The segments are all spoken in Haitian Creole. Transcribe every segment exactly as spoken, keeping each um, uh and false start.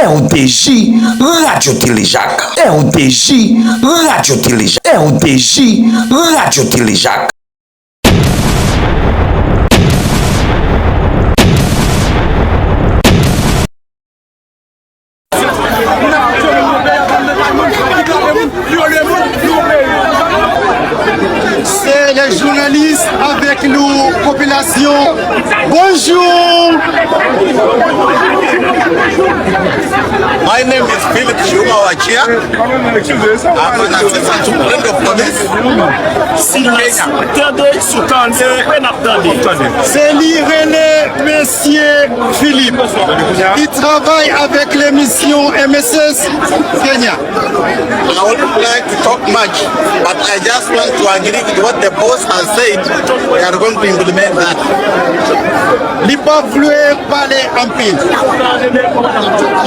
R T J, Radyo Telejak. R T J, Radyo Telejak. R T J, Radyo Telejak. Se le jounalis avèk nou, popilasyon. Bonjou. My name is Philip Chuma Wachia. I'm an assistant superintendent of police. Si n ap tande, si w tande, n ap tande. Se li rele Mesye Philippe. Li travay avèk lemisyon M S S Kenya. I wouldn't like to talk much, but I just want to agree with what the boss has said. We are going to implement that. Li pa vle pale anpil.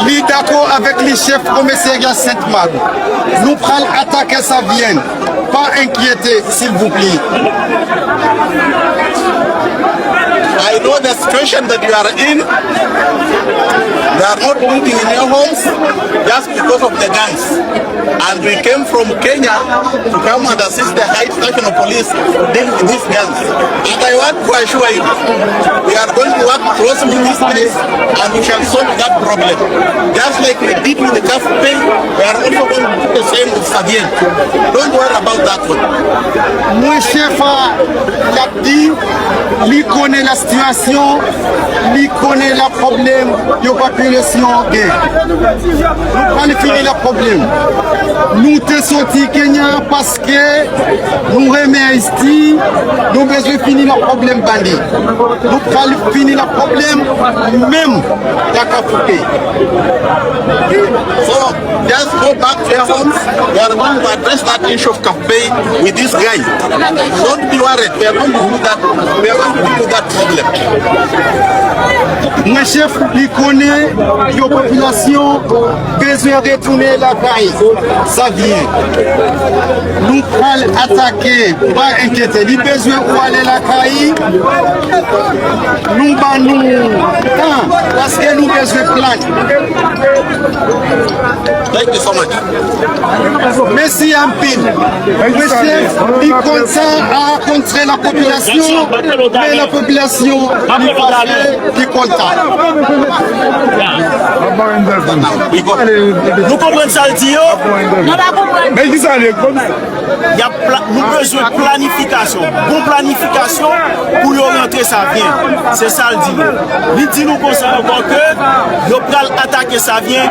Li dakò avèk li chèf komisarya Sent Mak. Nou pral atake Savyen. Pa enkyete, silvouplè. I know the situation that you are in. They are not living in your homes just because of the gangs. And we came from Kenya to come and assist the Haiti National Police to deal with these gangs. And I want to assure you, we are going to work closely with these guys and we shall solve that problem. Just like we did with the Kafou Pay, we are also going to do the same with Savyen. Don't worry about that one. Mwen chèf a, l ap di, li konnen la sitiyasyon, li konnen la pwoblèm yo popilasyon gen. Nou pral fini la pwoblèm. Nou te soti Kenya paske nou renmen Ayiti, nou bezwen fini la pwoblèm bandi. Nou pral fini la pwoblèm menm la Kafou Pay. So, just go back to your homes. We are going to address that issue of Kafou Pay with this guy. Don't be worried. We are going to do that. We are going to do that problem. Mwen chèf, li konnen yo popilasyon bezwen retounen lakay Savyen. Nou pral atake, pa enkyete, li bezwen ou ale lakay, nou ban nou tan, paske nou bezwen plan. Thank you so much. Mèsi anpil. Mwen chèf, li konn sa a kontre la popilasyon, men la popilasyon li pa fè li konn sa. Nou konprann sa l di yo. Men ki sa l ye konn? Y ap pla-, nou bezwen planifikasyon, bon planifikasyon pou yo rantre Savyen. Se sa l di yo. Li di nou konsa ankò ke yo pral atake Savyen.